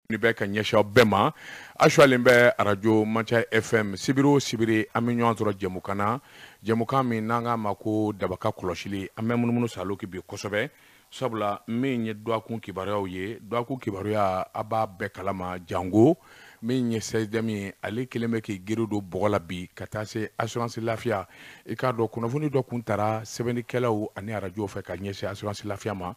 Bɛ ka ɲɛsin aw bɛɛ ma. A sualen bɛ arajo Manca FM. Sibiri o sibiri, an bɛ ɲɔgɔn sɔrɔ jɛmukan na, jɛmukan min n'an k'a ma ko dabaka kɔlɔsili. An bɛ munumunu salo bi kosɛbɛ, sabula min ye dɔgɔkun kibaruyaw ye, dɔgɔkun kibaruya a b'a bɛɛ kalama. Jango min ye CSDM ye, ale kelen bɛ k'i gere don bɔgɔ la bi ka taa se assurance lafiya. I k'a dɔn, kunnafoni dɔ kun taara sɛbɛnnikɛlaw ani arajow fɛ ka ɲɛsin assurance lafiya ma.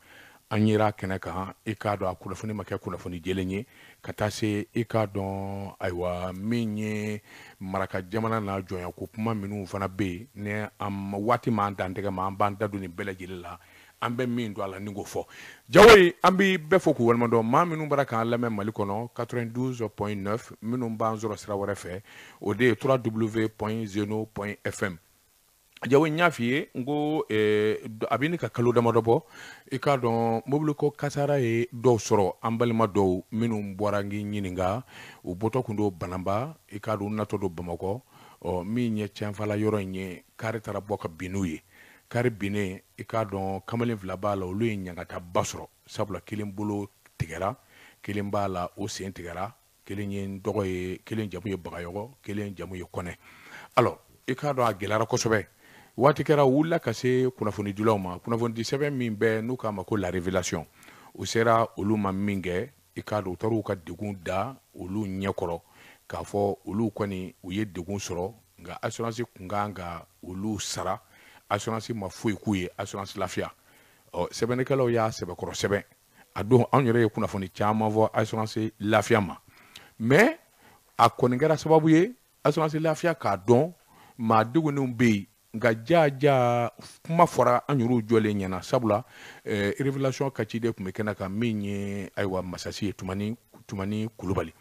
An yera kɛnɛ kan, i k'a dɔn, a kunnafoni ma kɛ kunnafoni jɛlen ye ka taa se. I k'a dɔn, ayiwa, min ye maraka jamana na jɔnya ko kuma minnu fana bɛ yen, ni an waati m'an dantigɛ ma, an b'an da don nin bɛɛ lajɛlen la. An bɛ min don a la ni k'o fɔ jawo ye. An bɛ bɛɛ fɔ k'u waleɲuman dɔn, maa minnu bɔra k'an lamɛn Mali kɔnɔ 92.9, minnu b'an sɔrɔ sira wɛrɛ fɛ, o de ye 3w.zeno.fm. Jawo, n y'a f'i ye n ko a bɛ ne ka kalo damadɔ bɔ. I k'a dɔn, mobili ko kasara ye dɔw sɔrɔ, an balima dɔw minnu bɔra n k'i ɲininka, u bɔtɔ kun don Banamba, i k'a dɔn, u natɔ don Bamakɔ. Ɔ min ye Cɛnfala yɔrɔ in ye, kari taara bɔ ka bin n'u ye. Kari binnen, i k'a dɔn, kamalen fila b'a la, olu ye ɲagataba sɔrɔ, sabula kelen bolo tigɛra, kelen b'a la, o sen tigɛra. Kelen ye n dɔgɔ ye, kelen jamu ye Bagayɔgɔ, kelen jamu ye Kɔnɛ. Alors, i k'a dɔn, a gɛlɛyara kosɛbɛ. Waati kɛra, u wulila ka se kunnafonidilaw ma. Kunnafonidi sɛbɛn min bɛ n'u k'a ma ko La Révélation, u sera olu ma min kɛ, i k'a dɔn, u taara u ka degun da olu ɲɛkɔrɔ k'a fɔ olu kɔni u ye degun sɔrɔ, nka assurance kun kan ka olu sara, assurance ma foyi k'u ye, assurance lafiya. Ɔ sɛbɛnnikɛlaw y'a sɛbɛkɔrɔ sɛbɛn. A don, anw yɛrɛ ye kunnafoni caman fɔ assurance lafiya ma, mais a kɔni kɛra sababu ye assurance lafiya k'a dɔn maa degunnenw bɛ yen. Nka ja ja kuma fɔra an yɛrɛw jɔlen ɲɛna, sabula Révélation ka ciden tun bɛ kɛnɛ kan, min ye, ayiwa, masasi ye, Tumani, Tumani Kulubali.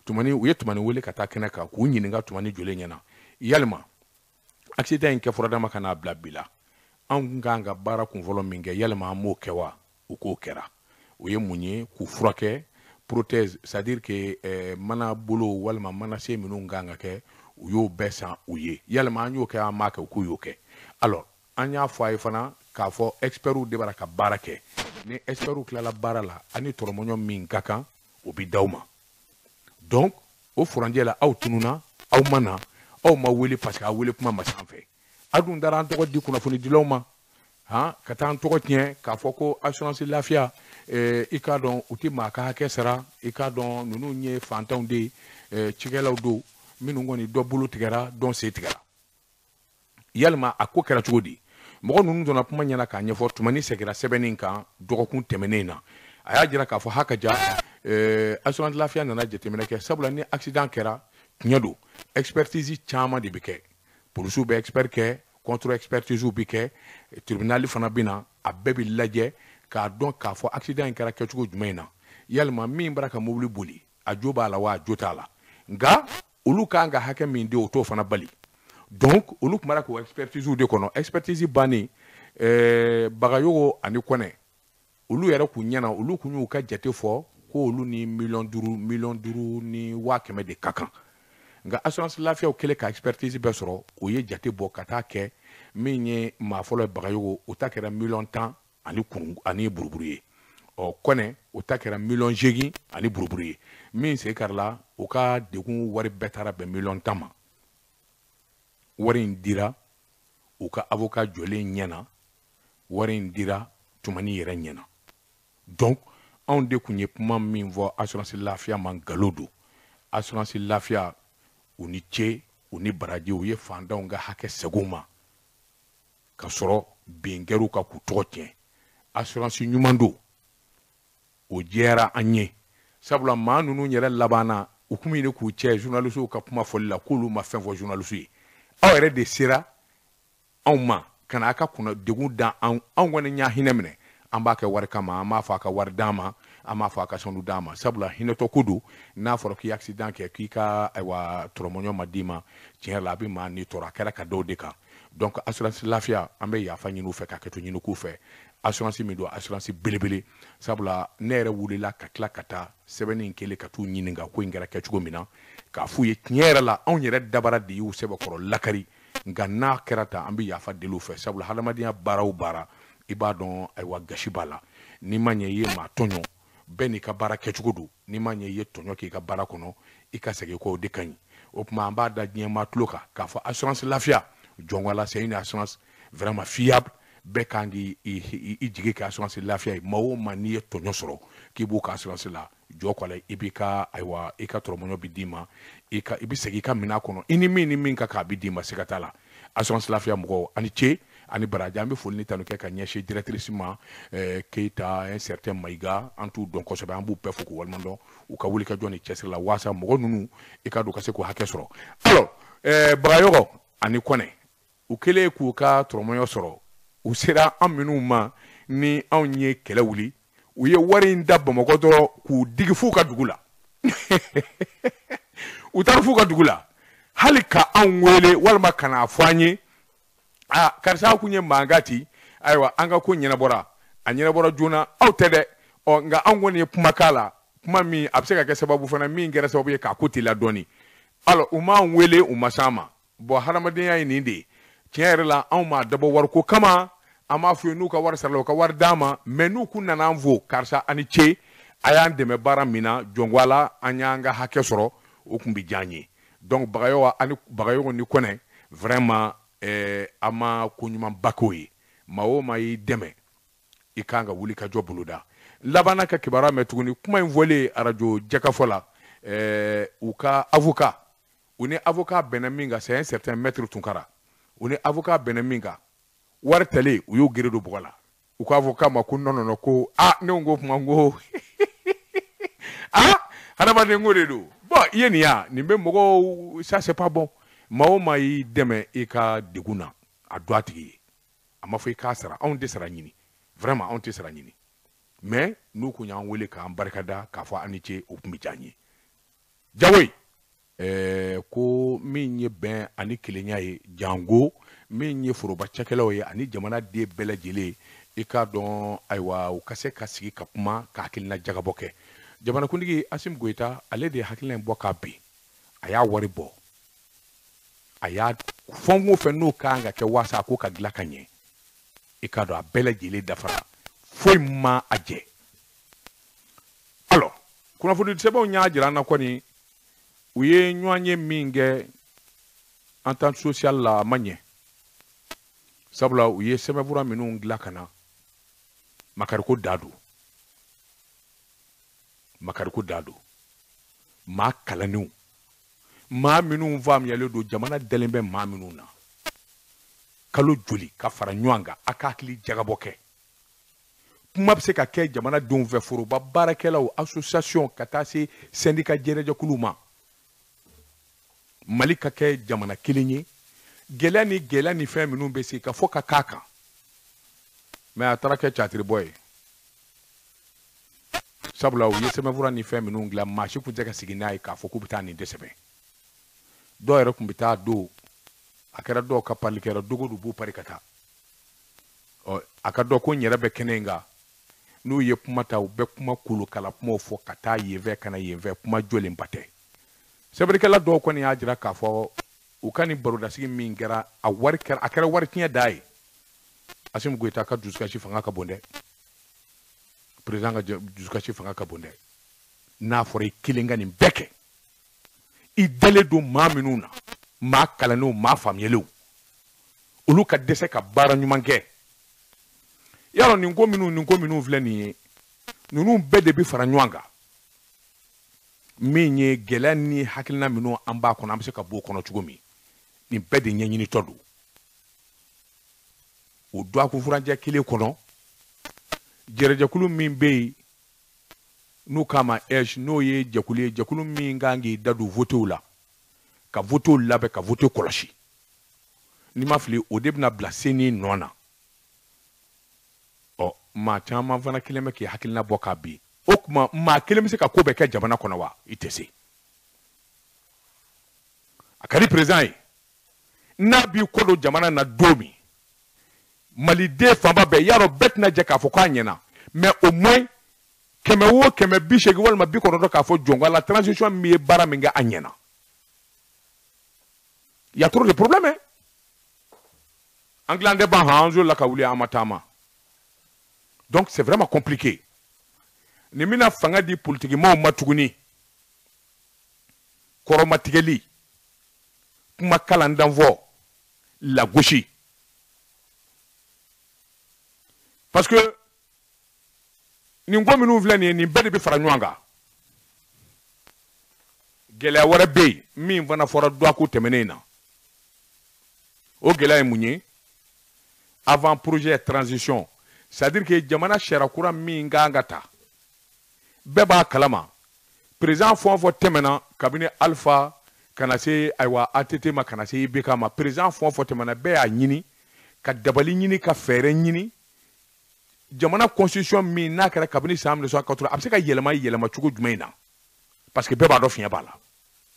Tumani, u ye Tumani wele ka taa kɛnɛ kan k'u ɲininka Tumani jɔlen ɲɛna: yalima accident in kɛ furadama ka n'a bila bi la, an kun kan ka baara kunfɔlɔ min kɛ, yalima an m'o kɛ wa? U k'o kɛra. O ye mun ye? K'u furakɛ, prothèse, c'est à dire que mana bolo walima mana sen minnu kan ka kɛ, u y'o bɛɛ san u ye. Yalima an y'o kɛ, an m'a kɛ? U k'u y'o kɛ. Alors, an y'a fɔ a ye fana k'a fɔ experts de b'a ka baara kɛ. Ni experts tilala baara la, ani tɔrɔmɔɲɔ min ka kan, o bɛ d'aw ma. Donc o furancɛ la, aw tununa, aw ma na, aw ma wele, parce que aw wele kuma ma s'an fɛ. Aw dun taara an tɔgɔ di kunnafonidilaw ma, han, ka taa an tɔgɔ tiɲɛ k'a fɔ ko assurance lafiya, i k'a dɔn, u tɛ maa ka hakɛ sara. I k'a dɔn, ninnu ye fantanw de ye, cikɛlaw don minnu kɔni dɔ bolo tigɛra, dɔ sen tigɛra. Yalima a ko kɛra cogo di? Mɔgɔ ninnu donna kuma ɲɛna k'a ɲɛfɔ. Tumani seginna sɛbɛnni kan dɔgɔkun tɛmɛnen na. A y'a jira k'a fɔ haka ja assurance lafiya nana jateminɛ kɛ, sabula ni accident kɛra, tiɲɛ don, expertise caman de bɛ kɛ. Polisiw bɛ expert kɛ, contre expertise bɛ kɛ, tribunal fana bɛ na, a bɛɛ bɛ lajɛ k'a dɔn k'a fɔ accident in kɛra kɛcogo jumɛn na, yalima min bɔra ka mobili boli, a jo b'a la wa, a jo t'a la. Nka olu kan ka hakɛ min di, o t'o fana bali. Donc olu tun b'a k'o expertise de kɔnɔ. Expertise bannen, Bagayogo ani Kɔnɛ, olu yɛrɛ kun ɲɛna, olu kun y'u ka jate fɔ ko olu ni miliyɔn 5, 5,100,000 de ka kan. Nka assurance lafiyaw kɛlen ka expertise bɛɛ sɔrɔ, o ye jate bɔ ka taa kɛ min ye, maa fɔlɔ ye Bagayogo, o ta kɛra miliyɔn 10 ani kurun ani buruburu ye. Ɔ Kɔnɛ, o ta kɛra miliyɔn 8 ani buruburu ye. Min sen karila, o ka degun wari bɛɛ taara bɛn miliyɔn 10 ma. Wari in dira u ka avocat jɔlen ɲɛna, wari in dira Tumani yɛrɛ ɲɛna. Donc anw de kun ye kuma min fɔ assurance lafiya ma, nkalon don. Assurance lafiya, u ni ce, u ni baraji. U ye fantanw ka hakɛ segin u ma ka sɔrɔ bin kɛr'u kan k'u tɔgɔ tiɲɛ. Assurance ɲuman don, o jɛra an ye, sabula maa ninnu yɛrɛ labanna, u kun ɲini k'u cɛ journalistes ka kuma fɔli la k'olu ma fɛn fɔ journalistes ye. Aw yɛrɛ de sera anw ma ka na a ka kunna degun da anw. Anw kɔni y'a hinɛ minɛ, an b'a kɛ wari kama, an b'a fɔ a ka wari d'an ma, an b'a fɔ a ka sanu d'an ma, sabula hinɛtɔ ko don. N'a fɔra k'i accident kɛ, k'i ka, ayiwa, tɔrɔmɔɲɔ ma d'i ma, tiɲɛ yɛrɛ la, a bɛ maa ni tɔɔrɔ. A kɛra ka dɔw de kan. Donc assurance lafiya, an bɛ yafa ɲini u fɛ ka kɛto ɲini k'u fɛ. Assurance min don, assurance belebele, sabula ne yɛrɛ wulila ka tila ka taa sɛbɛnni in kɛlen ka t'u ɲininka ko in kɛra kɛcogo min na, k'a f'u ye tiɲɛ yɛrɛ la, anw yɛrɛ dabara de y'u sɛbɛkɔrɔ lakari. Nka n'a kɛra tan, an bɛ yafa deli u fɛ, sabula hadamadenya baara o baara, i b'a dɔn, ayiwa, gasi b'a la. N'i ma ɲɛ i ye maa tɔɲɔ. Bɛɛ n'i ka baara kɛcogo don. N'i ma ɲɛ i ye tɔɲɔ k'i ka baara kɔnɔ, i ka segin kɔ, o de ka ɲi. O tuma an b'a da diɲɛmaa tulo kan k'a fɔ assurance lafiya jɔnwala, c'est une assurance vraiment fiable. Bɛɛ kan k'i i jigi kɛ assurance lafiya ye. Maa o maa n'i ye tɔɲɔ sɔrɔ k'i b'o ka assurance la jɔ kɔ la, i b'i ka, ayiwa, i ka tɔrɔmɔɲɔ bɛ d'i ma, i ka i bɛ segin i ka minɛn kɔnɔ, i ni min ni min ka kan, a bɛ d'i ma, siga t'a la. Assurance lafiya mɔgɔw, ani ce ani baraji. An bɛ foli ni tanu kɛ ka ɲɛsin directrice ma, Keyita, un certain Mayiga, an t'u dɔn kosɛbɛ, an b'u bɛɛ fo k'u waleɲuman dɔn u ka wulikajɔ ni cɛsiri la waasa mɔgɔ ninnu i ka don ka se k'u hakɛ sɔrɔ. Alors, Bagayɔgɔ ani Kɔnɛ, u kɛlen k'u ka tɔrɔmɔɲɔ sɔrɔ, u sera an minnu ma ni anw ye kɛlɛ wuli, u ye wari in da Bamakɔ dɔrɔn k'u digi f'u ka dugu la. U taara f'u ka dugu la, hali ka anw wele walima ka n'a fɔ an ye: aa, karisa, aw kun ye mankan ci, ayiwa, an ka ko ɲɛnabɔra, a ɲɛnabɔra joona. Aw tɛ dɛ. Ɔ nka anw kɔni ye kuma k'a la, kuma min a bɛ se ka kɛ sababu fana min kɛra sababu ye k'a ko teliya dɔɔni. Alors, u m'an wele, u ma s'an ma. Bon, hadamadenya ye nin de ye. Tiɲɛ yɛrɛ la, anw m'a dabɔ wariko kama. An b'a f'u ye n'u ka wari sarala, u ka wari d'an ma. Mais n'u kun nana an fo: karisa, ani ce, a y'an dɛmɛ baara min na, jɔnko an y'an ka hakɛ sɔrɔ, o kun bɛ diya an ye. Donc Bagayɔgɔ ani Bagayɔgɔ ni Kɔnɛ, vraiment, an ma ko ɲumanba k'o ye. Maa o maa y'i dɛmɛ, i kan ka wuli ka jɔ boloda. Labanna ka kibaruya mɛn tuguni, kuma in fɔlen arajo jɛkafɔ la, u ka avocat, u ni avocat bɛnna min kan, c'est un certain maître Tunkara, u ni avocat bɛnna min kan, wari talen, u y'u gere don bɔgɔ la. U ko avocat ma ko non, non, non, ko ah, ne ko kuma, n ko ah, hadamaden ko de don. Bon, i ye nin ya, nin bɛ mɔgɔw, ça c'est pas bon. Maa o maa y'i dɛmɛ i ka degun na, a don a tigi ye. A ma fɔ i k'a sara, anw tɛ sara ɲini, vraiment, anw tɛ sara ɲini. Mais n'u kun y'an wele k'an barikada, k'a fɔ an ni ce, o tun bɛ diya an ye. Jagoyi, ko min ye bɛn ani kelenya ye, jango min ye foroba cakɛlaw ye ani jamana den bɛɛ lajɛlen, i k'a dɔn, ayiwa, u ka se ka sigi ka kuma ka hakilina jagabɔ kɛ. Jamanakuntigi Assimi Goïta, ale de ye hakilina in bɔ k'a bin. A y'a wari bɔ, a y'a fɛn o fɛn n'o kan ka kɛ waasa a ko ka dilan ka ɲɛ, i k'a dɔn, a bɛɛ lajɛlen dafara, foyi ma a jɛ. Alors, kunnafoni sɛbɛnw y'a jira an na kɔni, u ye ɲɔgɔn ye min kɛ entente sociale la, a ma ɲɛ, sabula u ye sɛbɛnfura minnu dilan ka na, makariko da don, makariko da don. Maa kalannenw, maa minnu faamuyalen don, jamana dalen bɛ maa minnu na, kalo joli ka fara ɲɔgɔn kan a ka hakili jagabɔ kɛ? Kuma bɛ se ka kɛ jamanadenw fɛ, foroba baarakɛlaw, association, ka taa se syndicat jɛrɛjɛkuluw ma. Mali ka kɛ jamana kelen ye, gɛlɛya ni gɛlɛya ni fɛn minnu bɛ se ka fɔ ka k'a kan. Mais a taara kɛ catiribɔ ye, sabula u ye sɛbɛnfura ni fɛn minnu dilan, maa si tun tɛ ka sigi n'a ye k'a fɔ k'u bɛ taa nin de sɛbɛn. Dɔw yɛrɛ tun bɛ taa don, a kɛra dɔw ka pali kɛra dogo don, b'u pari ka taa. Ɔ, a ka dɔn ko n yɛrɛ bɛ kɛnɛ in kan, n'u ye kuma ta, u bɛ kuma kolokala kumaw fɔ ka taa yen fɛ, ka na yen fɛ, kuma jɔlenba tɛ. Sɛbɛnnikɛla dɔw kɔni y'a jira k'a fɔ u ka nin barodasigi min kɛra, a wari kɛra, a kɛra wari tiɲɛ da ye. Assimi Goïta ka dusukasi fanga ka bon dɛ, président ka dusukasi fanga ka bon dɛ. N'a fɔra i kelen ka nin bɛɛ kɛ, i dalen don maa minnu na, maa kalannenw, maa faamuyalenw, olu ka dɛsɛ ka baara ɲuman kɛ. Yarɔ, nin ko minnu filɛ nin ye, ninnu bɛɛ de bɛ fara ɲɔgɔn kan. Min ye gɛlɛya ni hakilina minnu an b'a kɔnɔ, an bɛ se ka bɔ o kɔnɔ cogo min, nin bɛɛ de ɲɛɲinitɔ don. O dɔgɔkun furancɛ kelen kɔnɔ, jɛrɛjɛkulu min bɛ yen n'u k'a ma AIGE, n'o ye jɛkulu ye, jɛkulu min kan k'i da don votew la, ka votew labɛn, ka vote kɔlɔsi, n'i ma fili, o de bɛna bila CENI nɔ na. Ɔ, maa caman fana kelen bɛ k'i hakilina bɔ k'a bin. O tuma, maa kelen bɛ se ka ko bɛɛ kɛ jamana kɔnɔ wa? I tɛ se. A ka di président ye, n'a b'i kɔ don jamana na don min, maliden fanba bɛɛ y'a dɔn, bɛɛ tɛna jɛ k'a fɔ k'a ɲɛna, mais au moins 100 o 100, 80 walima 90 k'a fɔ jɔnko la, transition min ye baara min kɛ, a ɲɛna. Il y a trop de problèmes, hein. An dilan tɛ ban han, an la ka wuli, an ma taama. Donc c'est vraiment compliqué. Nin bɛna fanga di politikimaw ma tuguni. Kɔrɔmatigɛli, kuma kalandanfɔ, lagosi. Parce que nin ko minnu filɛ nin ye, nin bɛɛ de bɛ fara ɲɔgɔn kan. Gɛlɛya wɛrɛ bɛ yen min fana fɔra dɔgɔkun tɛmɛnen in na. O gɛlɛya ye mun ye? Avant projet transition, c'est-à-dire que jamana sariya kura min kan ka ta, bɛɛ b'a kalama. Président fɛn o fɛn tɛmɛna kabini Alpha ka na se ayiwa ATT ma, ka na se IBK ma, président fɛn o fɛn tɛmɛna, bɛɛ y'a ɲini ka dabali ɲini, ka fɛɛrɛ ɲini. Jamana constitution min n'a kɛra kabini san 1980, a bɛ se ka yɛlɛma yɛlɛma cogo jumɛn na? Parce que bɛɛ b'a dɔn fiɲɛ b'a la.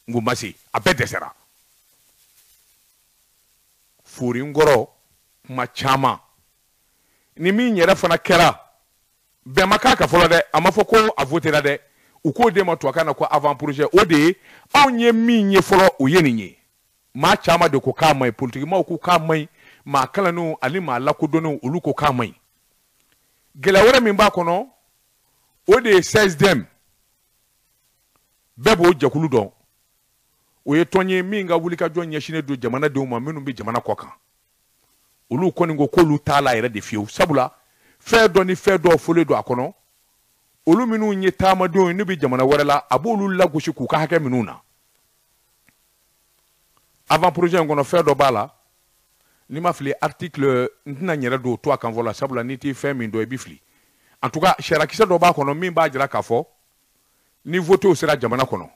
N ko ma se, a bɛɛ dɛsɛra. Fori n kɔrɔ kuma caman. Ni min yɛrɛ fana kɛra, bɛn ma k'a kan fɔlɔ dɛ, a ma fɔ ko a votera dɛ. U k'o de ma tubabukan na ko avant projet. O de ye anw ye min ye fɔlɔ, o ye nin ye. Maa caman de ko k'a ma ɲi, politikimaw ko k'a ma ɲi, maa kalannenw ani maa lakodɔnnenw olu ko k'a ma ɲi. Gɛlɛya wɛrɛ min b'a kɔnɔ, o de ye CSDM. Bɛɛ b'o jɛkulu dɔn. O ye tɔn ye min ka wulikajɔ ɲɛsinnen don jamanadenw ma minnu bɛ jamana kɔ kan. Olu kɔni ko k'olu t'a la yɛrɛ de fiyewu, sabula fɛn dɔ ni fɛn dɔw fɔlen don a kɔnɔ. Olu minnu ye taamadenw ye n'u bɛ jamana wɛrɛ la, a b'olu lagosi k'u ka hakɛ minnu na. Avant projet in kɔnɔ, fɛn dɔ b'a la, n'i ma fili article, n tɛna n yɛrɛ don o to a kan fɔlɔ, sabula n'i tɛ fɛn min dɔn i bɛ fili. En tout cas, sariyakisɛ dɔ b'a kɔnɔ min b'a jira k'a fɔ ni votew sera jamana kɔnɔ,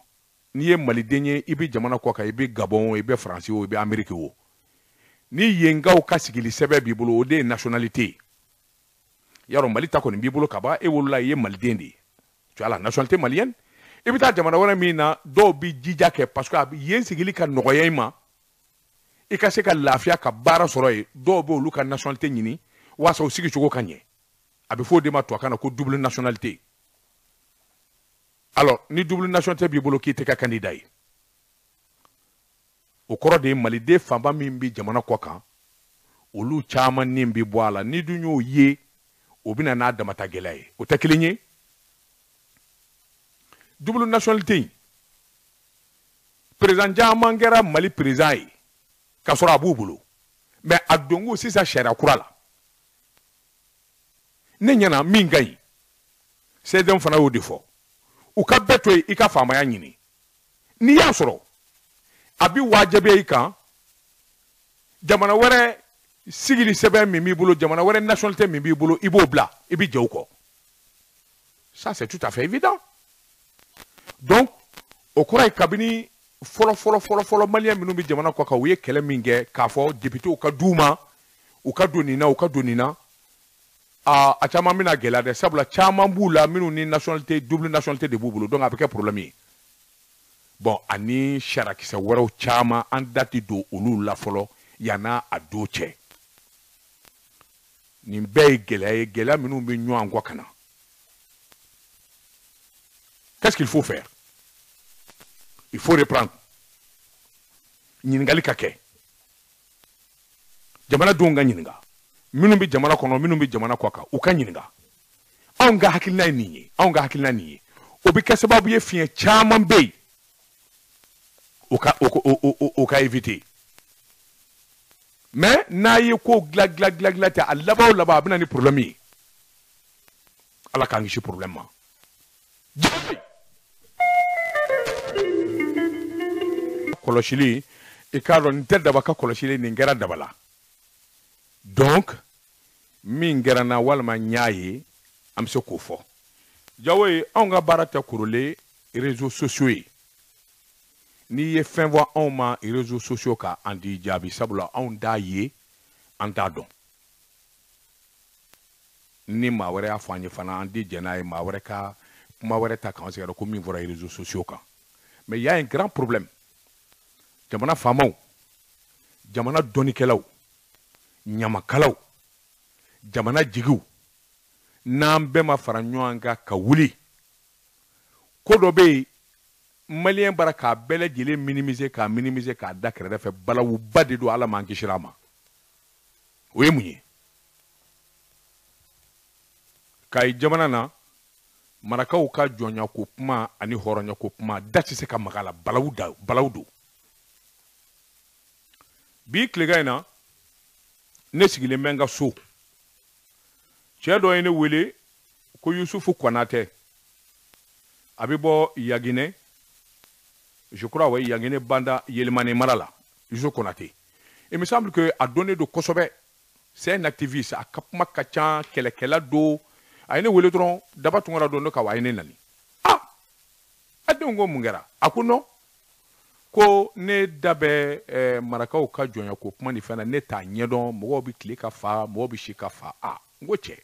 n'i ye maliden ye, i bɛ jamana kɔ kan, i bɛ Gabon o, i bɛ Faransi o, i bɛ Amérique o, ni yenkaw ka sigili sɛbɛn b'i bolo, o de ye nationalité ye. Yarɔ Mali ta kɔni b'i bolo ka ban, e wolola, i ye maliden de ye, tu as la nationalité malienne. I bɛ taa jamana wɛrɛ min na, dɔw bɛ jija kɛ parce que a yen sigili ka nɔgɔya i ma, i ka se ka lafiya ka baara sɔrɔ yen. Dɔw bɛ olu ka nationalité ɲini walasa u sigicogo ka ɲɛ. A bɛ fɔ o de ma tubabukan na ko double nationalité. Alors ni double nationalité b'i bolo k'i tɛ kɛ candidat ye, o kɔrɔ de ye maliden fanba min bɛ jamana kɔ kan, olu caman ni bɛ bɔ a la. Ni dun y'o ye, o bɛ na n'a damata gɛlɛya ye. O tɛ kelen ye. Double nationalité in, président caman kɛra Mali président ye k'a sɔrɔ a b'u bolo, mais a donko sisan sariya kura la, ne ɲɛna min ka ɲi, CDM fana y'o de fɔ, u ka bɛɛ to yen i ka faamaya ɲini. N'i y'a sɔrɔ a bɛ wajibiya i kan, jamana wɛrɛ sigili sɛbɛn min b'i bolo, jamana wɛrɛ nationalité min b'i bolo, i b'o bila, i bɛ jɛ o kɔ. Ça c'est tout à fait évident. Donc o kɔrɔ ye kabini fɔlɔ fɔlɔ fɔlɔ fɔlɔ, maliyɛn minnu bɛ jamana kɔ kan, u ye kɛlɛ min kɛ k'a fɔ députéw ka d'u ma, u ka don nin na, u ka don nin na, a caman bɛna gɛlɛya dɛ, sabula caman b'u la minnu ni nationalité, double nationalité de b'u bolo, donc a bɛ kɛ problème ye. Bon, ani sariyakisɛ wɛrɛw caman, an da tɛ don olu la fɔlɔ yann'a a don cɛ. Nin bɛɛ ye gɛlɛya ye, gɛlɛya minnu bɛ ɲɔgɔn kɔ ka na. Qu'est-ce qu'il faut faire? Il faut reprendre. Ɲininkali ka kɛ, jamanadenw ka ɲininka, minnu bɛ jamana kɔnɔ, minnu bɛ jamana kɔ kan, u ka ɲininka. Anw ka hakilina ye nin ye, anw ka hakilina nin ye. O bɛ kɛ sababu ye fiɲɛ caman bɛ yen, o ka éviter. Mais n'a ye ko dilan dilan dilan dilan ten, a laban o laban a bɛ na ni problème ye. Ala k'an kisi problème ma. Kɔlɔsili, i k'a dɔn nin tɛ daba ka kɔlɔsili, nin kɛra daba la. Donc min kɛra n na walima n y'a ye, an bɛ se k'o fɔ. Jawo ye, anw ka baara tɛ korolen réseaux sociaux ye. N'i ye fɛn fɔ anw ma réseaux sociaux kan, an t'i jaabi, sabula anw t'a ye, an t'a dɔn. Ni maa wɛrɛ y'a fɔ an ye fana, an tɛ jɛn n'a ye. Maa wɛrɛ ka kuma wɛrɛ ta k'an sɛgɛrɛ ko min fɔra réseaux sociaux kan. Mais il y a un grand problème. Jamana faamaw, jamana dɔnnikɛlaw, ɲamakalaw, jamana jigiw, n'an bɛɛ ma fara ɲɔgɔn kan ka wuli, ko dɔ bɛ yen maliyɛn bara k'a bɛɛ lajɛlen minimiser, k'a minimiser, k'a da kɛrɛfɛ fɛ, balawuba de don, Ala m'an kisira a ma. O ye mun ye? Kayi jamana na, Marakaw ka jɔnya ko kuma ani hɔrɔnya ko kuma da tɛ se ka maga la, balawu da balawu don. Bi tilegan in na, ne sigilen bɛ n ka so, cɛ dɔ ye ne wele ko Yusufu Kɔnatɛ, a bɛ bɔ Yaginɛ, je crois, ouais, Yaginɛ banda Yelimane mara la. Yusufu Kɔnatɛ, il me semble que a dɔnnen don kosɛbɛ, c'est un activiste, a ka kuma ka ca, kɛlɛkɛla don. A ye ne wele dɔrɔn, Daba Tunkara don, ne ka wa a ye ne nani. Ah, a denw ko mun kɛra? A ko non, ko ne da bɛ marakaw ka jɔnya ko kuma ni fɛn na, ne t'a ɲɛdɔn, mɔgɔw bɛ tile ka fa, mɔgɔw bɛ si ka fa. Ah, n ko cɛ,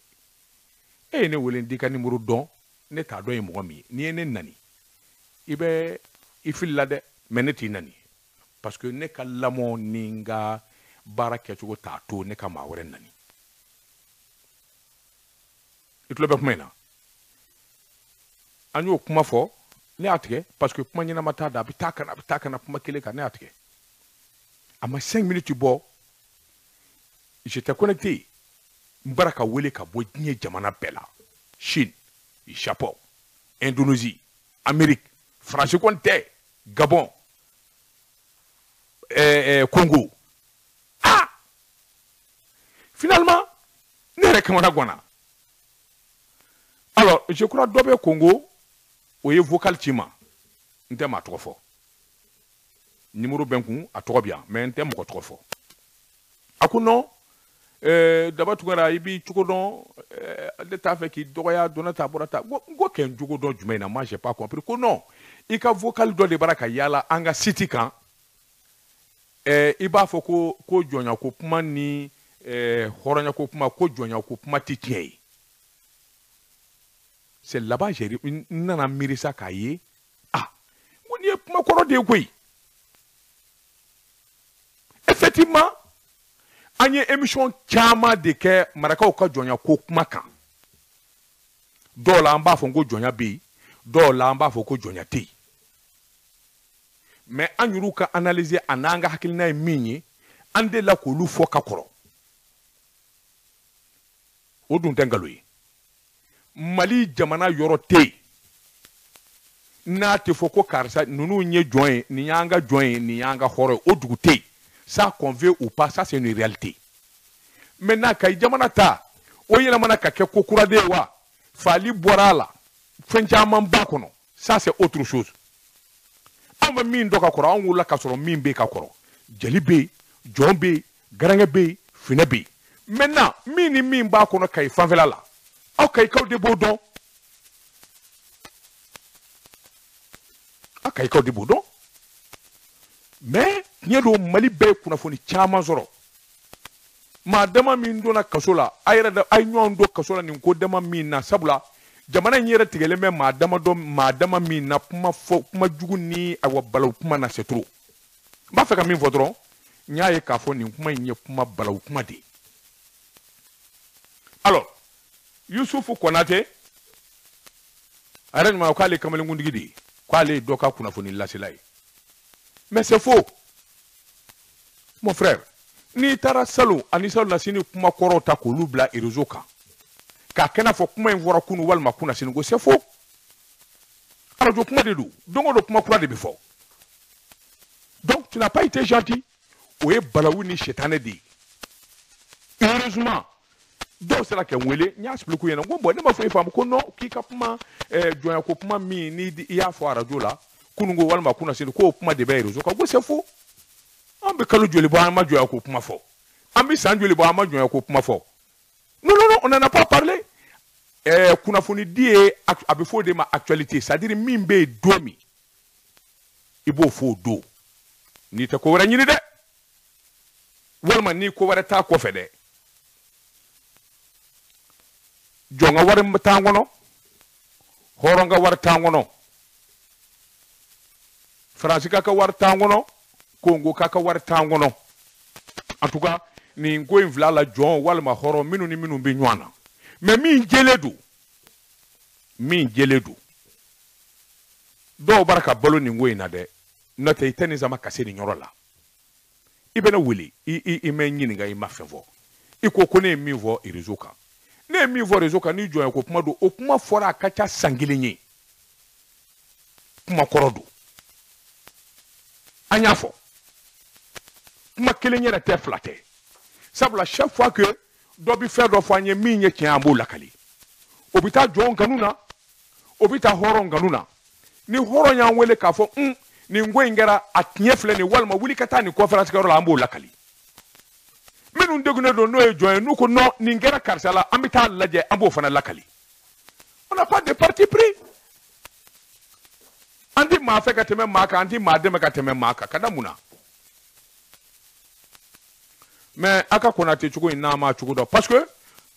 e ye ne wele n t'i ka numéro dɔn, ne t'a dɔn ye mɔgɔ min ye, n'i ye ne nani i bɛ i filila dɛ, mais ne t'i nani parce que ne ka lamɔ ni n ka baara kɛcogo t'a to ne ka maa wɛrɛ nani. I tulo bɛ kuma in na, an y'o kuma fɔ, ne y'a tigɛ parce que kuma ɲɛnama t'a da, a bɛ taa ka na, a bɛ taa ka na kuma kelen kan, ne y'a tigɛ. A ma 5 minutes bɔ, j'étais connecté, n bara ka wele ka bɔ diɲɛ jamana bɛɛ la, Chine, Japon, Indonésie, Amérique, France kɔni tɛ, Gabon, Congo. Ah, finalement ne yɛrɛ kamana ganna. Alors je crois dɔ bɛ Congo, o ye vocal ci ma, n tɛ maa tɔgɔ fɔ, numéro bɛ n kun, a tɔgɔ bɛ yan, mais n tɛ mɔgɔ tɔgɔ fɔ. A ko non, Daba Tunkara, i b'i cogo dɔn, ne t'a fɛ k'i dɔgɔya, donna ta bɔra ta. N ko kɛ n cogo dɔn jumɛn na? Moi j'ai pas compris. Ko non, i ka vocal dɔ de bɔra ka yaala an ka site kan, i b'a fɔ ko jɔnya ko kuma ni hɔrɔnya ko kuma, ko jɔnya ko kuma tɛ tiɲɛ ye. C'est là-bas j'ai n nana miiri sa k'a ye, ah, n ko nin ye kuma kɔrɔ de ye koyi. Effectivement, an ye émission caman de kɛ marakaw ka jɔnya ko kuma kan. Dɔw la an b'a fɔ ko jɔnya bɛ yen, dɔw la an b'a fɔ ko jɔnya tɛ yen, mais an yɛrɛw ka analyser a n'an ka hakilina ye min ye, an delila k'olu fɔ ka kɔrɔ. O dun tɛ nkalon ye. Mali jamana yɔrɔ tɛ yen n'a tɛ fɔ ko karisa ninnu ye jɔn ye, nin y'an ka jɔn ye, nin y'an ka hɔrɔn ye, o dugu tɛ yen. Ça qu'on veut ou pas, ça c'est une réalité. Maintenant Kayi jamana ta, o yɛlɛmana ka kɛ ko kura de ye wa, fali bɔra a la, fɛn caman b'a kɔnɔ, ça c'est autre chose. Anw bɛ min dɔn ka kɔrɔ, anw wolola ka sɔrɔ min bɛ ka kɔrɔ, jeli bɛ yen, jɔn bɛ yen, garankɛ bɛ yen, finɛ bɛ yen. Maintenant min ni min b'a kɔnɔ Kayi fanfɛla la, aw Kayikaw de b'o dɔn, aw Kayikaw de b'o dɔn. Mais tiɲɛ don, Mali bɛɛ ye kunnafoni caman sɔrɔ. Maa dama min donna kaso la, a yɛrɛ da a ye ɲɔgɔn don kaso la nin ko dama min na, sabula jamana in yɛrɛ tigɛlen bɛ maa dama dɔn, maa dama min na kuma fɔ kuma jugu ni awa balawu kuma na, c'est trop. N b'a fɛ ka min fɔ dɔrɔn, n y'a ye k'a fɔ nin kuma in ye kuma balawu kuma de ye. Alors Yusufu Kɔnatɛ a yɛrɛ ɲuman k'ale ye kamalenkuntigi de ye, k'ale ye dɔ ka kunnafoni lasela ye, mais c'est faux mon frère. N'i taara salon ani salon na sini kuma kɔrɔw ta k'olu bila réseau kan k'a kɛ n'a fɔ kuma in fɔra kunu walima kunasini, ko c'est faux. Arajo kuma de don, don o don kuma kura de bɛ fɔ. Donc tu n'as pas été gentil. O ye balawu ni sitanɛ de ye. Heureusement dɔw sera ka n wele, n y'a expliqué u ɲɛna, n ko bon, ne ma foyi faamu. Ko non, k'i ka kuma jɔnya ko kuma min ni i y'a fɔ arajo la kununko walima kunasini, k'o kuma de bɛ réseau kan. Ko c'est faux. An bɛ kalo joli bɔ an ma jɔnya ko kuma fɔ, an bɛ san joli bɔ an ma jɔnya ko kuma fɔ. Non non non, on n'en a pas parlé. Kunnafoni di ye, a bɛ fɔ o de ma actualité, c'est à dire min bɛ yen don min, i b'o fɔ o don. N'i tɛ ko wɛrɛ ɲini dɛ, walima ni ko wɛrɛ t'a kɔfɛ dɛ. Jɔn ka wari t'an kɔnɔ, hɔrɔn ka wari t'an kɔnɔ, Faransi ka wari t'an kɔnɔ, Kongo ka wari t'an kɔnɔ. En tout cas nin ko in fila la, jɔn walima hɔrɔn, minnu ni minnu bɛ ɲɔgɔn na, mais min jɛlen don, min jɛlen don, dɔw bara ka balo nin ko in na dɛ. N'o tɛ i tɛ nin sama ka se nin yɔrɔ la. I bɛ ne wele, i mɛ n ɲininka, i ma fɛn fɔ, i ko ko ne ye min fɔ réseau kan. Ne ye min fɔ réseau kan ni jɔnya ko kuma don, o kuma fɔra a ka ca san kelen ye. Kuma kɔrɔ don. An y'a fɔ. Kuma kelen yɛrɛ tɛ, fila tɛ. Sabula chaque fois que dɔ bɛ fɛn dɔ fɔ an ye min ye tiɲɛ, an b'o lakali. O bɛ taa jɔn kanu na, o bɛ taa hɔrɔn kanu na. Ni hɔrɔn y'an wele k'a fɔ nin ko in kɛra a tiɲɛ filɛ nin, walima wuli ka taa nin conférence kɛyɔrɔ la, an b'o lakali. Minnu degunnen don n'o ye jɔn ye, n'u ko non nin kɛra karisa la, an bɛ taa lajɛ, an b'o fana lakali. On n'a pas de parti pris. An ti maa fɛ ka tɛmɛ maa kan, an ti maa dɛmɛ ka tɛmɛ maa kan, ka da mun na? Mais a ka Konate cogo in n'a ma cogo dɔn, parce que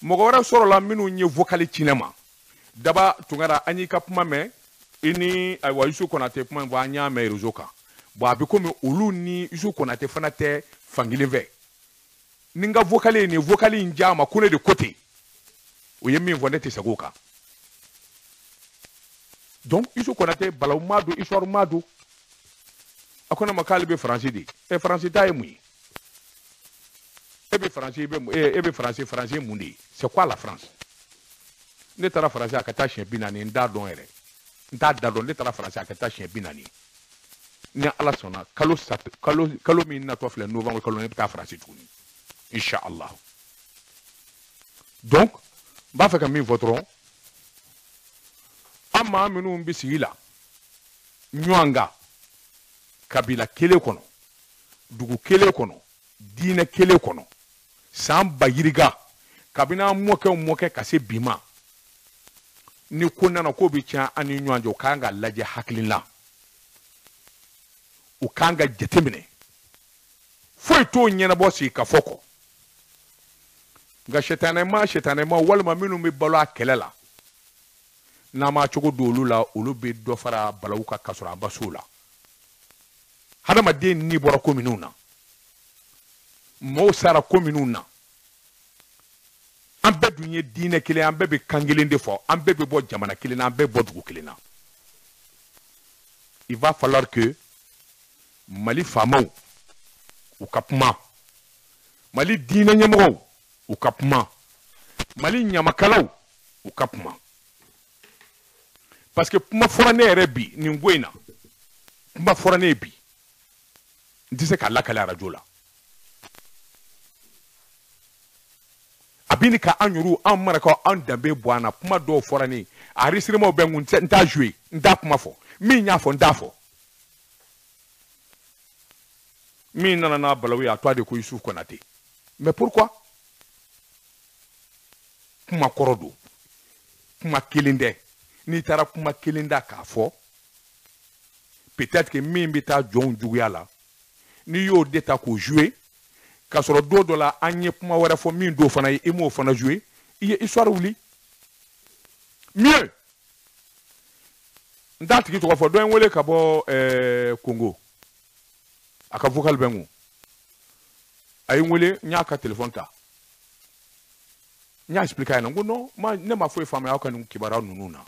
mɔgɔ wɛrɛ sɔrɔla minnu ye vocal ci ne ma. Daba Tunkara, an y'i ka kuma mɛn, i ni ayiwa Yusu Konate kuma in fɔ, an y'a mɛn réseau kan. Bon, a bɛ komi olu ni Yusu Konate fana tɛ fankelen fɛ. Ni n ka vocal ye nin vocal in diya ma, ko ne de ko ten, o ye min fɔ, ne tɛ segin o kan. Donc Yusu Konate balawu ma don, histoire ma don. A ko ne ma k'ale bɛ Faransi de. Ɛ, Faransi ta ye mun ye? E bɛ Faransi, e bɛ e bɛ Faransi, Faransi ye mun de ye? C'est quoi la France? Ne taara Faransi a ka taa siɲɛ 40, n t'a dɔn yɛrɛ, n t'a da dɔn. Ne taara Faransi a ka taa siɲɛ 40. Ni Ala sɔnna, kalo kalo kalo min natɔ filɛ, novembre kalo, ne bɛ taa Faransi tuguni, inshallah. Donc n b'a fɛ ka min fɔ dɔrɔn, an maa minnu bɛ sigi la ɲɔgɔn kan kabila kelen kɔnɔ, dugu kelen kɔnɔ, diinɛ kelen kɔnɔ, san ba yirika, kabini an mɔkɛw mɔkɛ ka se bi ma, ni ko nana k'o bɛ tiɲɛ an ni ɲɔgɔn cɛ, o kan ka lajɛ hakili la, o kan ka jateminɛ. Foyi t'o ɲɛnabɔ sigi ka fɔ kɔ. Nka sitanɛma walima minnu bɛ balo a kɛlɛ la, n'an m'a cogo don olu la, olu bɛ dɔ fara balawu kan ka sɔrɔ an ba s'o la. Hadamaden ni bɔra ko minnu na, mɔgɔw sara ko minnu na, an bɛɛ dun ye diinɛ kelen, an bɛɛ bɛ kan kelen de fɔ, an bɛɛ bɛ bɔ jamana kelen na, an bɛɛ bɔ dugu kelen na. Il va falloir que Mali faamaw u ka kuma, Mali diinɛ ɲɛmɔgɔw u ka kuma, Mali ɲamakalaw u ka kuma. Parce que kuma fɔra ne yɛrɛ bi nin ko in na, kuma fɔra ne ye bi, n tɛ se k'a lakale arajo la. A bɛ ni ka an yɛrɛw, an marakaw, an danbe bɔ an na. Kuma dɔw fɔra ne ye, a enregistrement bɛ n kun, n t'a jouer, n t'a kuma fɔ, min y'a fɔ n t'a fɔ. Min nana n'a balawu ye, a to a de ko Yusuf Konate. Mais pourquoi? Kuma kɔrɔ don, kuma kelen tɛ. N'i taara kuma kelen da k'a fɔ, peut-être que min bɛ taa jɔnw juguya la, n'i y'o de ta k'o jouer, k'a sɔrɔ don dɔ la an ye kuma wɛrɛ fɔ min d'o fana ye, i m'o fana jouer, i ye histoire wuli. Mieux, n t'a tigi tɔgɔ fɔ, dɔ ye n wele ka bɔ Congo, a ka vocal bɛ n kun. A ye n wele, n y'a ka téléphone ta, n y'a expliqué a ɲɛna, n ko non, ne ma foyi faamuya aw ka nin kibaruya ninnu na.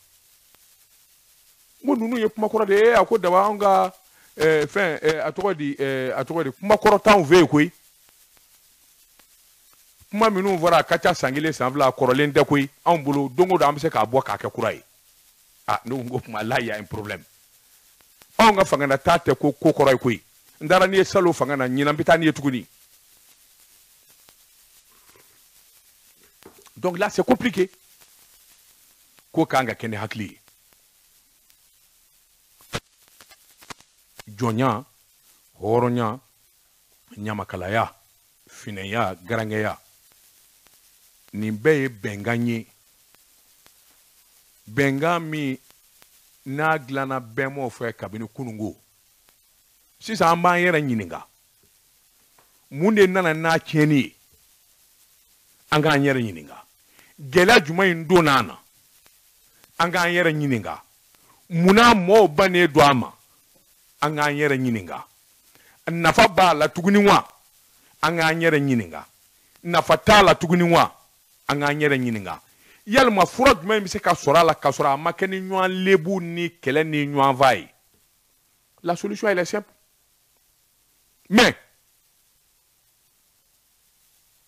N ko ninnu ye kuma kɔrɔ de ye. A ko daba anw ka fɛn, a tɔgɔ di, a tɔgɔ di, kuma kɔrɔ t'anw fɛ yen koyi. Kuma minnu fɔra a ka ca san kelen san fila, kɔrɔlen tɛ koyi anw bolo, don o don an bɛ se k'a bɔ k'a kɛ kura ye. Ah, ne ko kuma là il y a un problème. Anw ka fanga na taa tɛ ko ko kɔrɔ ye koyi. N taara n'i ye salon fanga na, ɲinan bɛ taa n'i ye tuguni. Donc là c'est compliqué. Ko kan ka kɛ ni hakili ye. Jɔnya, hɔrɔnya, ɲamakalaya, finɛya, garankɛya, nin bɛɛ ye bɛnkan ye. Bɛnkan min n'a dilanna bɛnbaw fɛ kabini kununko. Sisan an b'an yɛrɛ ɲininka, mun de nana n'a tiɲɛni ye? An k'an yɛrɛ ɲininka, gɛlɛya jumɛn in donna an na? An k'an yɛrɛ ɲininka, munna mɔɔw bannen don a ma? An k'an yɛrɛ ɲininka, nafa b'a la tuguni wa? An k'an yɛrɛ ɲininka, nafa t'a la tuguni wa? An k'an yɛrɛ ɲininka, yalima fura jumɛn bɛ se ka sɔrɔ a la k'a sɔrɔ a ma kɛ ni ɲɔgɔn lebu ni kɛlɛ ni ɲɔgɔn fa ye? La solution elle est simple. Mais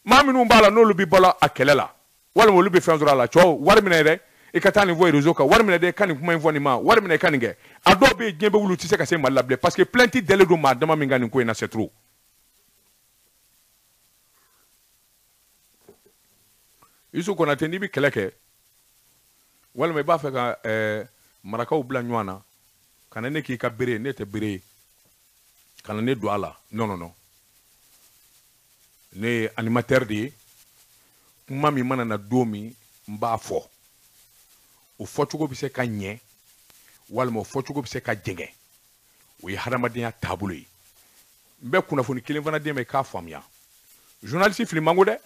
maa minnu b'a la n'olu bɛ balo a kɛlɛ la, Walima olu bɛ fɛn sɔrɔ a la. Cɛw, wari minɛ dɛ, i ka taa nin fɔ réseau kan, wari minɛ dɛ, i ka nin kuma in fɔ nin ma, wari minɛ i ka nin kɛ. A dɔw bɛ yen, diɲɛ bɛ wuli, u tɛ se ka se Mali la bilen parce que plainte dalen don maa dama min kan nin ko in na, c'est trop. Youssou Konate, n'i bɛ kɛlɛ kɛ walima i b'a fɛ ka marakaw bila ɲɔgɔn na, kana ne k'i ka bere, ne tɛ bere ye, kana ne don a la. Non, non, non, ne ye animateur de ye. Kuma min mana na don min, n b'a fɔ, o fɔcogo bɛ se ka ɲɛ walima o fɔcogo bɛ se ka jɛngɛ, o ye hadamadenya taabolo ye. N bɛ kunnafoni kelen fana d'e ma i k'a faamuya. Journaliste fili man go dɛ.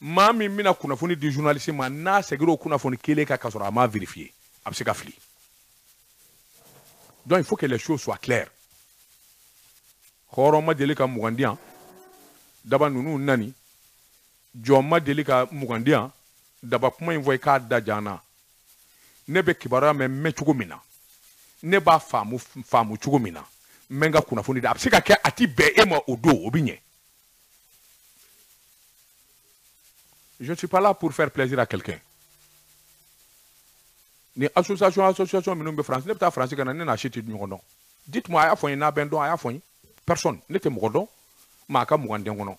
Maa min bɛna kunnafoni di journaliste ma, n'a seginna o kunnafoni kelen kan k'a sɔrɔ a m'a vérifier, a bɛ se ka fili. Donc il faut que les choses soient claires. Hɔrɔn ma deli ka 20 di yan, daba ninnu nani. Jɔn ma deli ka 20 di yan, daba kuma in fɔ i k'a da jan na. Ne bɛ kibaruya mɛn cogo min na, ne b'a faamu cogo min na, n bɛ n ka kunnafoni di. A bɛ se ka kɛ a ti bɛn e ma o don, o bɛ ɲɛ. Je ne suis pas là pour faire plaisir à quelqu'un. Ni association minnu bɛ France, ne bɛ taa France ka na, ne n'a si tɛ ɲɔgɔn dɔn. Dites-moi, a y'a fɔ n ye n'a bɛ n dɔn, a y'a fɔ n ye. Personne, ne tɛ mɔgɔ dɔn, maa ka 20 den kɔnɔ.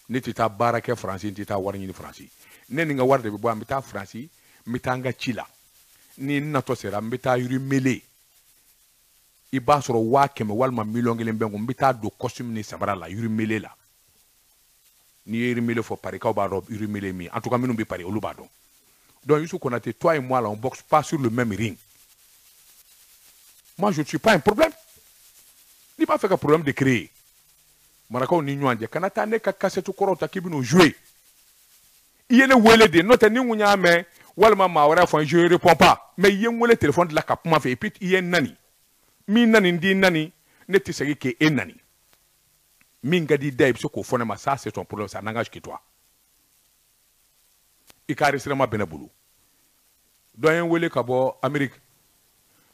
Ne tɛ taa baara kɛ France, n tɛ taa wari ɲini France. Ne ni n ka wari de bɛ bɔ yan, n bɛ taa France, n bɛ taa n ka ci la. Ni n natɔ sera, n bɛ taa Yiri I b'a sɔrɔ 100 000 walima 1 000 000 bɛ n kun, n bɛ taa don costume ni samara la, Yiri la. N'i ye Yiri fɔ, Parikaw b'a dɔn Yiri min. En tout cas, minnu bɛ Paris, olu b'a dɔn. Donc Youssou Konate, toi et moi là, on boxe pas sur le même ring. Moi, je ne suis pas un problème. N'i b'a fɛ ka problème de créer marakaw ni ɲɔgɔn cɛ, kana taa ne ka cassette kɔrɔw ta k'i bɛn'o jouer. I ye ne wele de, n'o tɛ ni n kun y'a mɛn walima maa wɛrɛ fɔ n, je réponds pas. Mais i ye n wele téléphone de la ka kuma fɛ, et puis i ye n nani. Min nani, n t'i nani, ne tɛ segin k'e nani. Min ka di da, i bɛ se k'o fɔ ne ma, ça c'est ton problème, ça n'engage que toi. I ka enregistrement bɛ ne bolo. Dɔ ye n wele ka bɔ Amérique.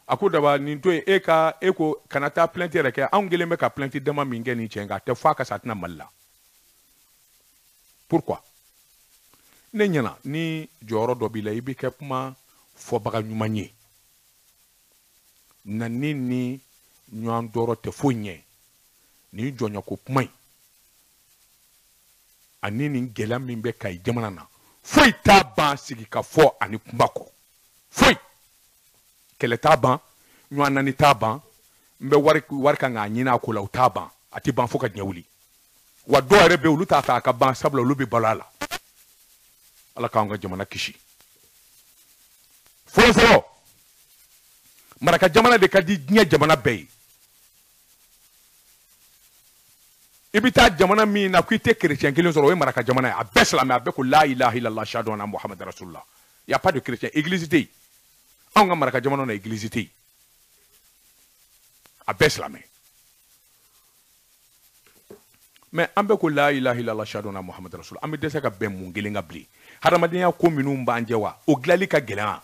A ko daba nin to yen, e ka e ko kana taa plainte yɛrɛ kɛ, anw kelen bɛ ka plainte dama min kɛ nin cɛ in kan, a tɛ fɔ a ka sa, a tɛna Mali la. Pourquoi? Ne ɲɛna ni jɔyɔrɔ dɔ b'i la, i bɛ kɛ kuma fɔbaga ɲuman ye. Nani ni ɲɔgɔn tɔɔrɔ tɛ foyi ɲɛ. Nin jɔnyako kuma in ani nin gɛlɛya min bɛ Kayi jamana na, foyi t'a ban sigi ka fɔ ani kuma kɔ. Foyi. Kɛlɛ t'a ban, ɲɔgɔn nani t'a ban, n bɛ wari kan k'a ɲini a ko la, o t'a ban. A tɛ ban fo ka diɲɛ wuli. Wa dɔw yɛrɛ bɛ yen, olu t'a fɛ a ka ban, sabula olu bɛ balo a la. Ala k'an ka jamana kisi. Fɔlɔ fɔlɔ, maraka jamana de ka di diɲɛ jamana bɛɛ ye. I bɛ taa jamana min na k'i tɛ chrétien kelen sɔrɔ, o ye maraka jamana ye. A bɛɛ silamɛ, a bɛɛ ko la ilaha illallah shahadu anna muhammad rasulullah. Y a pas de chrétien, église tɛ yen. Anw ka maraka jamana na, église tɛ yen. A bɛɛ silamɛ. Mais an bɛɛ ko la ilaha illallah shahadu anna muhammad rasulullah. An bɛ dɛsɛ ka bɛn mun kelen ka bilen. Hadamadenya ko minnu b'an jɛ wa, o dilanli ka gɛlɛn.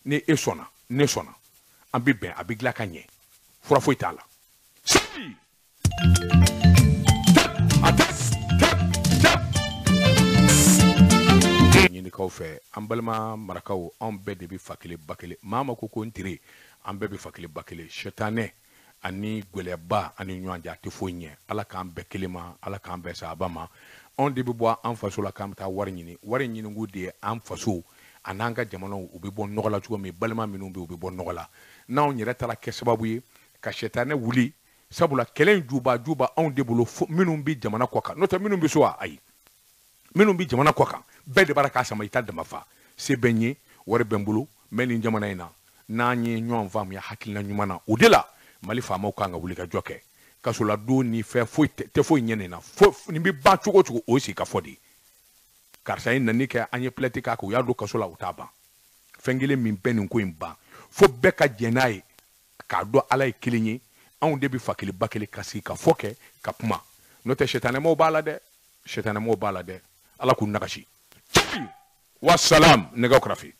Ni e sɔnna, ne sɔnna, an bɛ bɛn, a bɛ dilan ka ɲɛ. Fura foyi t'a la. Si! Ɲinikaw fɛ, an balima marakaw, anw bɛɛ de bɛ fa kelen ba kelen. Maa ma ko ko n tere, an bɛɛ bɛ fa kelen ba kelen. Sɛtanɛ ani gɛlɛyaba ani ɲɔgɔn cɛ, a tɛ foyi ɲɛ. Ala k'an bɛɛ kelen ma, Ala k'an bɛɛ sahaba ma. Anw de bɛ bɔ an faso la k'an bɛ taa wari ɲini. Wari ɲininko de ye an faso a n'an ka jamanaw, u bɛ bɔ nɔgɔ la cogo min, balima minnu bɛ yen, u bɛ bɔ nɔgɔ la. N'anw yɛrɛ taara kɛ sababu ye ka sɛtanɛ wuli, sabula kɛlɛ in juba anw de bolo, minnu bɛ jamana kɔ kan. N'o tɛ minnu bɛ so wa, ayi. Minnu bɛ jamana kɔ kan, bɛɛ de b'a k'a sama i ta dama fa. Se bɛ n ye, wari bɛ n bolo, n bɛ nin jamana in na. N'an ye ɲɔgɔn faamuya hakilina ɲuman na, o de la Mali faamaw kan ka wuli ka jɔ kɛ. Kasoladon ni fɛn foyi tɛ foyi ɲɛ nin na. Nin bɛ ban cogo o cogo, o ye sigi ka fɔ de ye. Karisa ye nani kɛ, an ye plainte k'a kan, u y'a don kaso la, u t'a ban. Fɛn kelen min bɛ nin ko in ban, fo bɛɛ ka jɛn n'a ye, k'a dɔn Ala ye kelen ye. Anw de bɛ fa kelen ba kelen ka sigi ka fɔ kɛ ka kuma. N'o tɛ sɛtanɛmaw b'a la dɛ, sɛtanɛmaw b'a la dɛ. Ala k'u nagasi. Wa salam, nɛgɛw kɛrɛfɛ.